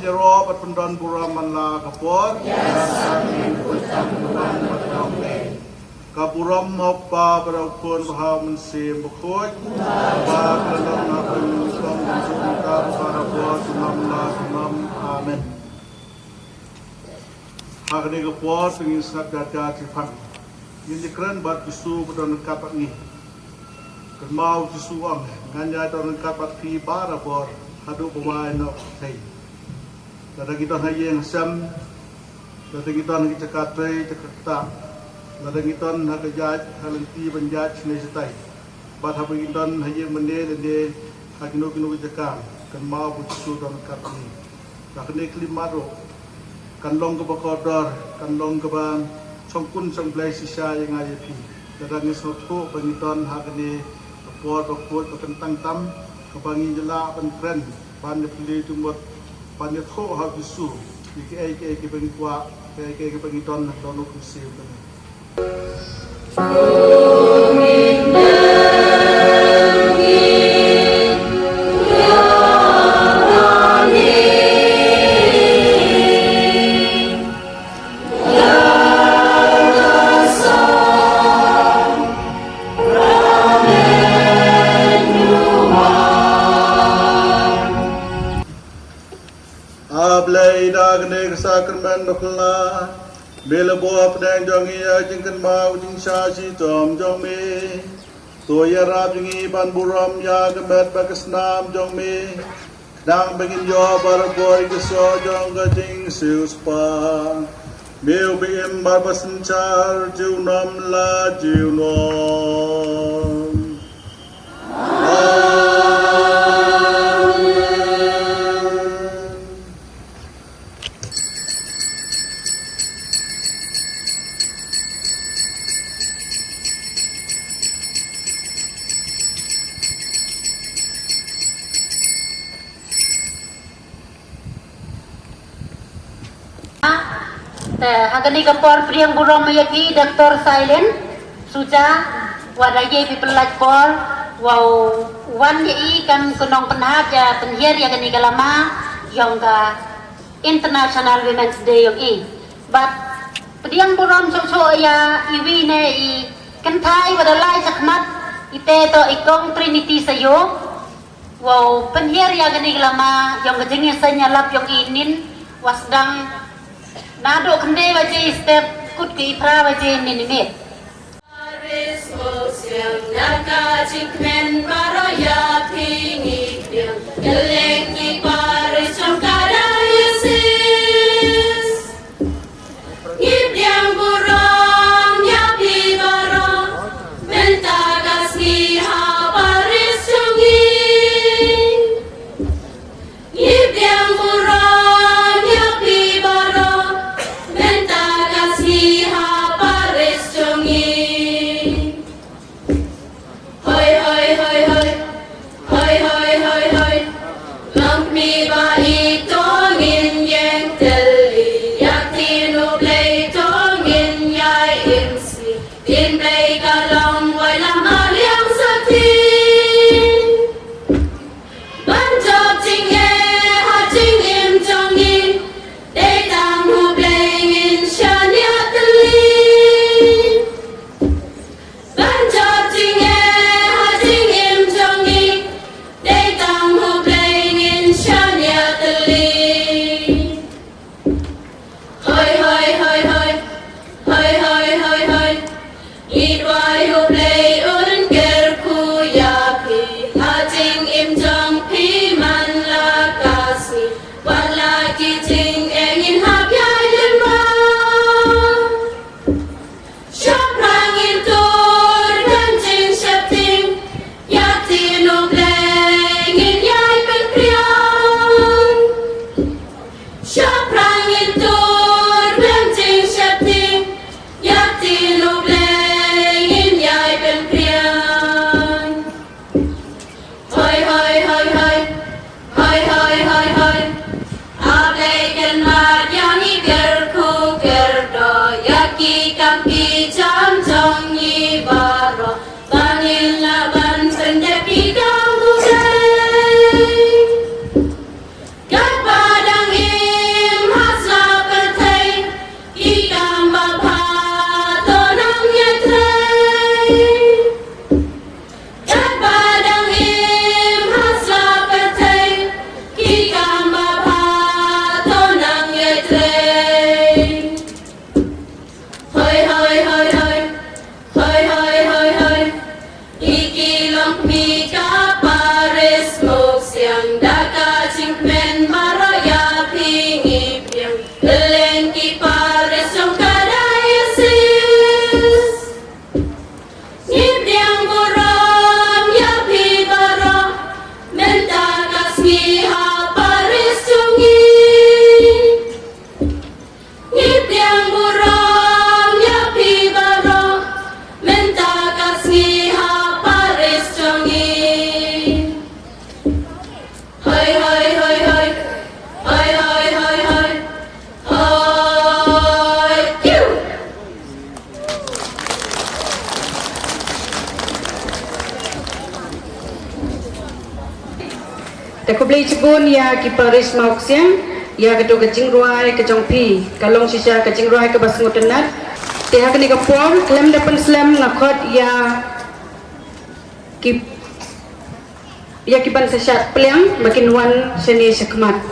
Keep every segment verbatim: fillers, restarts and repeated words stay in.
Ïaroh bad pyndon burom man la ka por. Ka burom ha u Kpa bad ha u Khun bad ha u Mynsiem Bakhuid. Ba ka long ha ka, ka long ha ka, ka long ha ka. Amen. Ha kane ka por, phi ngin sngap ïa ka, ka jingpang. Ngin ïakren bad u Jisu ba don ryngkat bad ngi. Kynmaw u Jisu u ong, ngan ïa don ryngkat bad phi barabor haduh ba wai noh ka kynthei. Lada ngi don ha ïing ha sem, lada ngi don ha ki jaka trei jaka ktah, lada ngi don ha ka ïaid ha lynti ban ïaid shane shatai, bad haba ngi don ha ïing mane lane ha kino kino ki jaka, kynmaw ba u Jisu u don ryngkat bad ngi. Ba kane ka khyllipmat ruh kan long kaba kordor, kan long kaba shongkun shongblei shisha ïa nga ïa phi. Lada ngi sngewthuh ba ngi don ha kane ka por bakhuid ba kyntang tam, kaba ngin ïa lah ban kren, ban ïa plie jingmut, ban ïathuh ha u Jisu ïa kiei kiei kiba ngi kwah, kiei kiei kiba ngi don ha ka dohnud mynsiem. A Blei, da kane ka sakramen bakla, me la buh hapdeng jong ngi ïa ka jingkynmaw jingshah shitom jong me. To ïarap ïa ngi ban burom ïa ka met bad ka snam jong me, khnang ba ngin ïoh barabor ïa ka soh jong ka jingsiewspah. Me uba im bad ba synshar junom la junom. Amen. Te ha kane ka por pdiang burom ïa phi Doctor Silent Suja, wat la ïa phi pynlait por, wow wan ïa i kam ka nongpynhap ïa pynhiar ïa kane ka lama jong ka International Women's Day jong i. Bad pdiang burom shuh shuh ïa iwei ne i kynthei ba da lai shakhmat, ite to i Kong Trinity Sayo. Wow pynhiar ïa kane ka lama jong ka jingïaseng ïalap jong i nin, wa sdang naduh khyndai baje step kut ki phra baje nin i miet. Paris, Mawsiang, na ka jingkmen baroh ïa phi ngi pdiang, kylleng ki paris jong ka diocese. Ngi pdiang burom ïa phi baroh, mynta ka sngi ha paris jong ngi. Ngi pdiang burom ïa phi baroh, mynta ka sngi ha paris jong ngi. Hoi, hoi, hoi, hoi. Hoi, hoi, hoi, hoi. Long kmie ba i to ngin ïeng tylli. Ïa ktien U Blei to ngin ïai im sih. Ktien Blei ka long wai lam ha liang sa ti. Ban jop jingeh ha jingim jong ngi. Dei tang U Blei ngin shaniah tylli. Ban jop jingeh ha jingim jong ngi, dei tang U Blei ngin shaniah tylli. Hoi, hoi, hoi, hoi. Hoi, hoi, hoi, hoi. Ngi duwai U Blei un kyrkhu ïa phi ha jingim jong phi man la ka sngi. Wat la ki jingeh ngin hap ïai lyngba. Shaphrang ngin tur kan jingsheptieng, ïa ktien U Blei ngin ïai pynpriang. Shaphrang ngin tur Khublei shibun ïa ki parish Mawsiang ïa kato ka jingrwai ka jong phi, ka long shisha ka jingrwai kaba sngewtynnat. Te ha kane ka por khlem da pynslem nga khot ïa ki, ïa ki ban sa shad pliang ba kin wan shane shakhmat.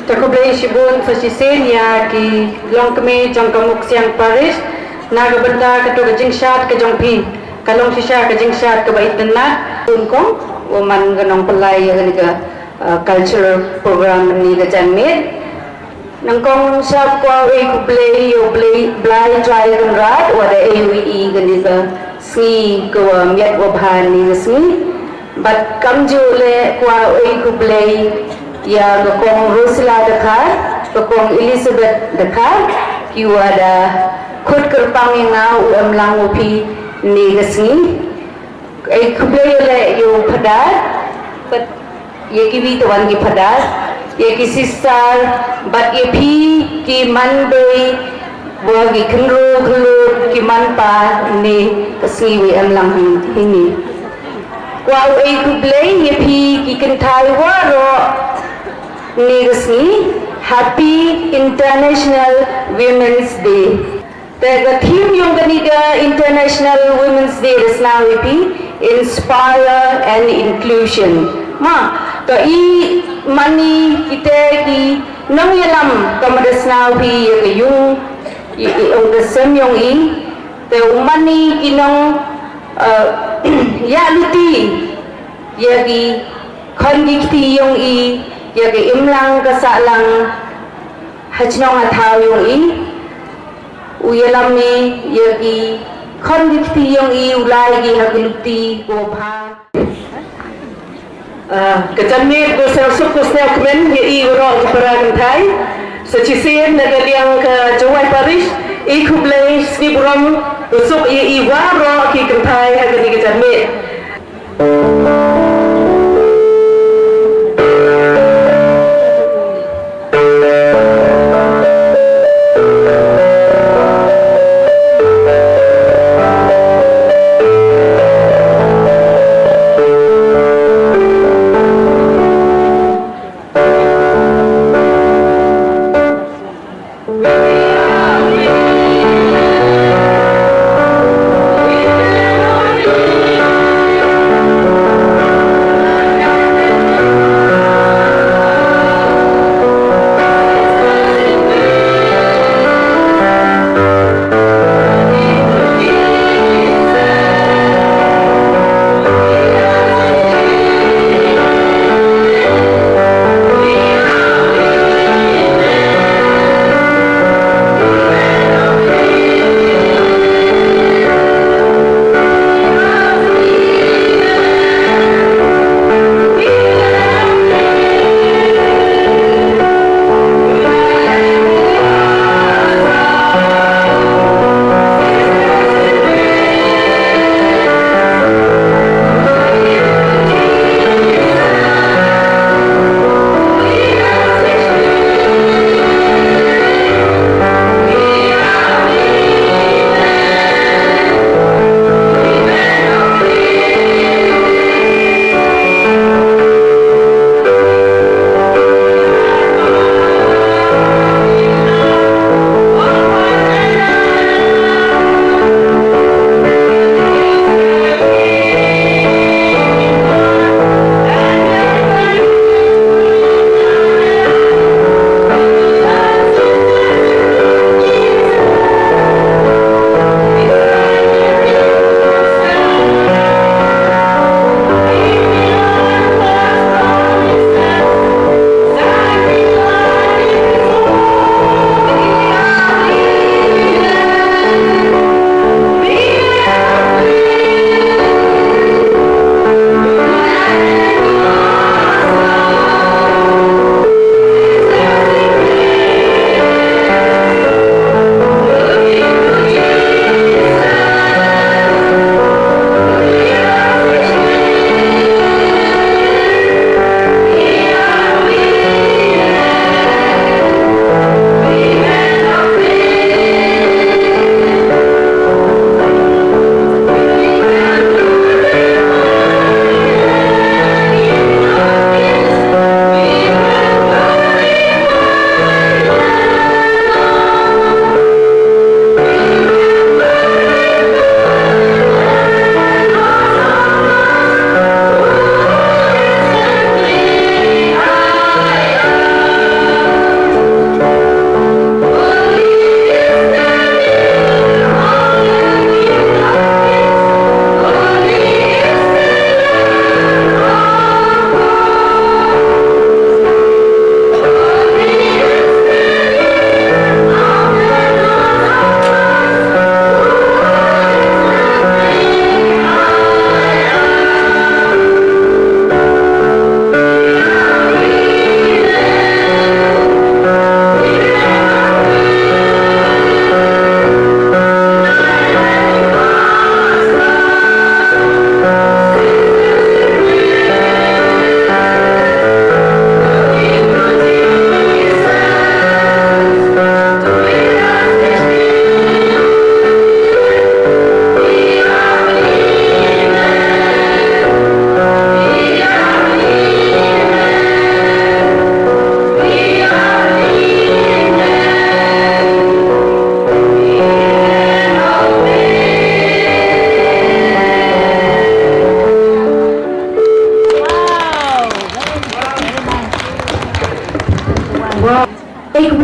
Te khublei shibun sa shisien ïa ki longkmie jong ka Muksiang Parish na ka bynta kato ka jingshad ka jong phi, ka long shisha ka jingshad kaba itynnad. Bun kong, u man ka nongpynlait ïa kane ka, uh, cultural program mynne ka janmiet. Nyngkong sha kwah ai khublei ïa u Blei, Blei Trai Kynrad, wat la ai u i kane ka sngi ka wa miat wa bha ne ka sngi. Bad kam ju leh kwah ai khublei ïa ka kong Rosila Dkhar, ka kong Elizabeth Dkhar, ki wa da Khut kyrpang ïa nga u em lang u phi ne ka sngi. Ei khublei ïa leh ïa u Phadar, ïa kiwi te wan ki Phadar, ïa ki sister, bad ïa phi ki man bei, ba ki khynru khyllut ki man pa ne ka sngi u em lang hi ne. Kwah u ei khublei ïa phi ki kynthai waroh ne ka sngi, Happy International Women's Day. Te ka theme yong kani ka International Women's Day da sngew ïa phi, Inspire and Inclusion. Ma, to i mani kita ki nongïalam ka ma da sngew phi ïa ka yung, i, i, ong ka sem yong i, te u mani ki nong, uh, ïa luti, ïa ki khon ki kti yong i, ïa ka imlang ka sahlang, ha chnong ha thaw yong i, u ïalam i, ïa ki khon ki kti yong i, u lai ki ha ki luti, ko bha. Ah, ka janmiet ko sngewsuk ko sngewkmen ïa i waroh ki para kynthai. Sa shisien na ka liang ka Jowai Parish, i khublei sngi burom ko suk ïa i waroh ki kynthai ha kani ka janmiet.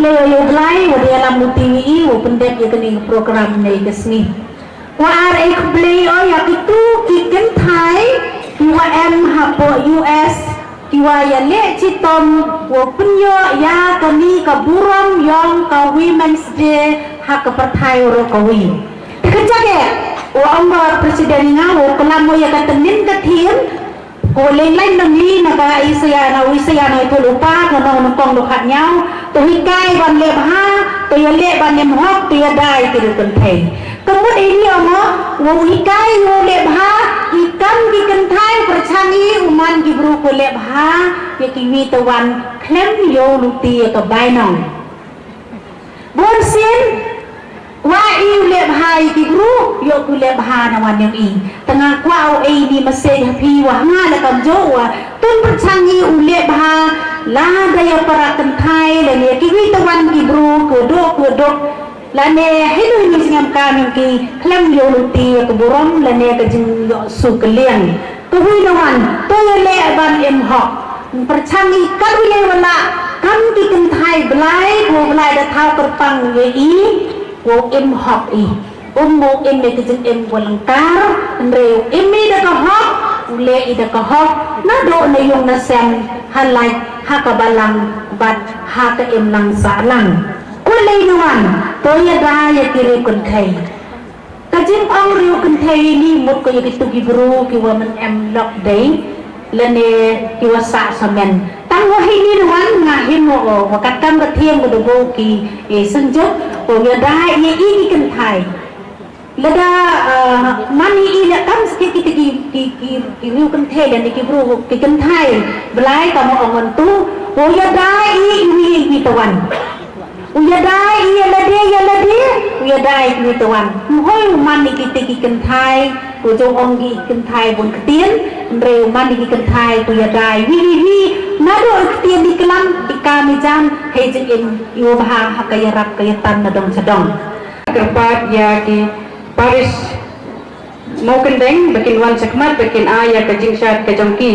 Lei ïa u Blai, wa da ïalam luti ïa i, wa pyndep ïa kane ka program ne ka sngi. Wa ar ei khublei o ïa kitu ki kynthai, ki wa em hapoh U S, ki wa ïaleh chitom, wa pynïoh ïa kane ka burom yong ka Women's Day, ha ka pyrthai waroh kawi. Te ka jaka, wa ong ba president nga, wa klam o ïa ka tynnin ka thim, Ko leng leng nang li na ka Isaiah na Isaiah na ito lupa ko nong nong kong lukat nyau. To hikai ban leh bha, to ïaleh ban em hok, to ïadai ki riew kynthei. Ka mut ini ong o, wa hikai wa leh bha, i kam ki kynthai pyrchang i u man ki bru ko leh bha, ïa kiwi te wan khlem ïoh luti ïa ka bainong. Bun sien, wa i u leh bha ïa ki bru, ïoh ki u leh bha na wan ïong i. Tang nga kwah u ei ni message ha phi wa nga la kam jooh wa. Tun pyrchang i u leh bha, lada ïa para kynthai, lane ïa kiwi te wan ki bru, ko duk, ko duk. Lane hinu hinu sngem kam ïong ki, khlem ïoh luti ïa ka burom, lane ka jingïoh su ka liang. Ka hui na wan, to ïaleh ban im hok. Pyrchang i kat u leh wala, kam ki kynthai Blai, ko Blai da thaw kyrpang ïa i, ko im hok i. Um mo im ïa ka jingim wa lyngkar, hynrei u im i da ka hok, u leh i da ka hok, naduh na ïung na sem, ha lait, ha ka balang, bad ha ka imlang sahlang. Ko lei na wan, to ïada ïa ki riew kynthei. Ka jingong riew kynthei ini mut ko ïa kitu ki bru ki wa man em lok dei, lane ki wa sah samen. Tang wa hini na wan nga him o, wa katkam ka thiam ka dobo ki, eh, synjuk, ko ïada ïa i ki kynthai. Lada, ah, man i i leh kam sakit kita ki, ki, ki, ki riew kynthei lane ki bru ki kynthai. Blai kam ong ngan tu, ko ïada i i wi i wi te wan. U ïada i ïa lade, ïa lade, u ïada i ki wi te wan. Mhoi u man i ki te ki kynthai, u jong ong ki kynthai bun ktien, hynrei u man i ki kynthai, u ïada i wi, wi, wi, naduh i ktien i klam, i kam i jam, hei jingim, i wa bha, ha ka ïarap, ka ïatan, na dong cha dong. Kyrpad ïa ki parish Mawkyndeng, ba kin wan shakhmat, ba kin ai ïa ka jingshad ka jong ki.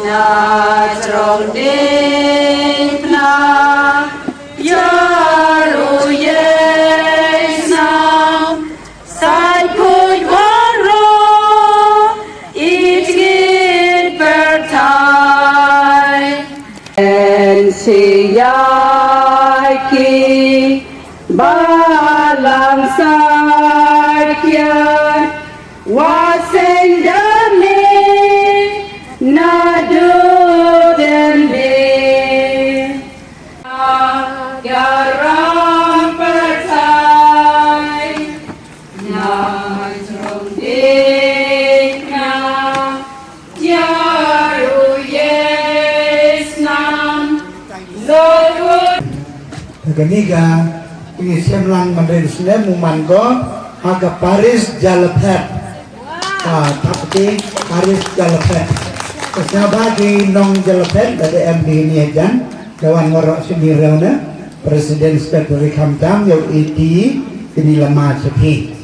Na jrong ding na ïar u ïeis nam sai kuj waroh i jingit pyrthai. En si ïaiki balang sakian wa seng dami naduh demi. Garam pyrthai na jrong ding na ïar u ïeis nam. Kane ka ngi shem lang man ren snem u man ko ha ka Paris Jalaphet. Ka thap ti Paris Jalaphet. Ka sngewbha ki nong Jalaphet da da em di ni ajan da wan ngoro sini rew na President Secretary Khamtam yow iti kini lama sepi.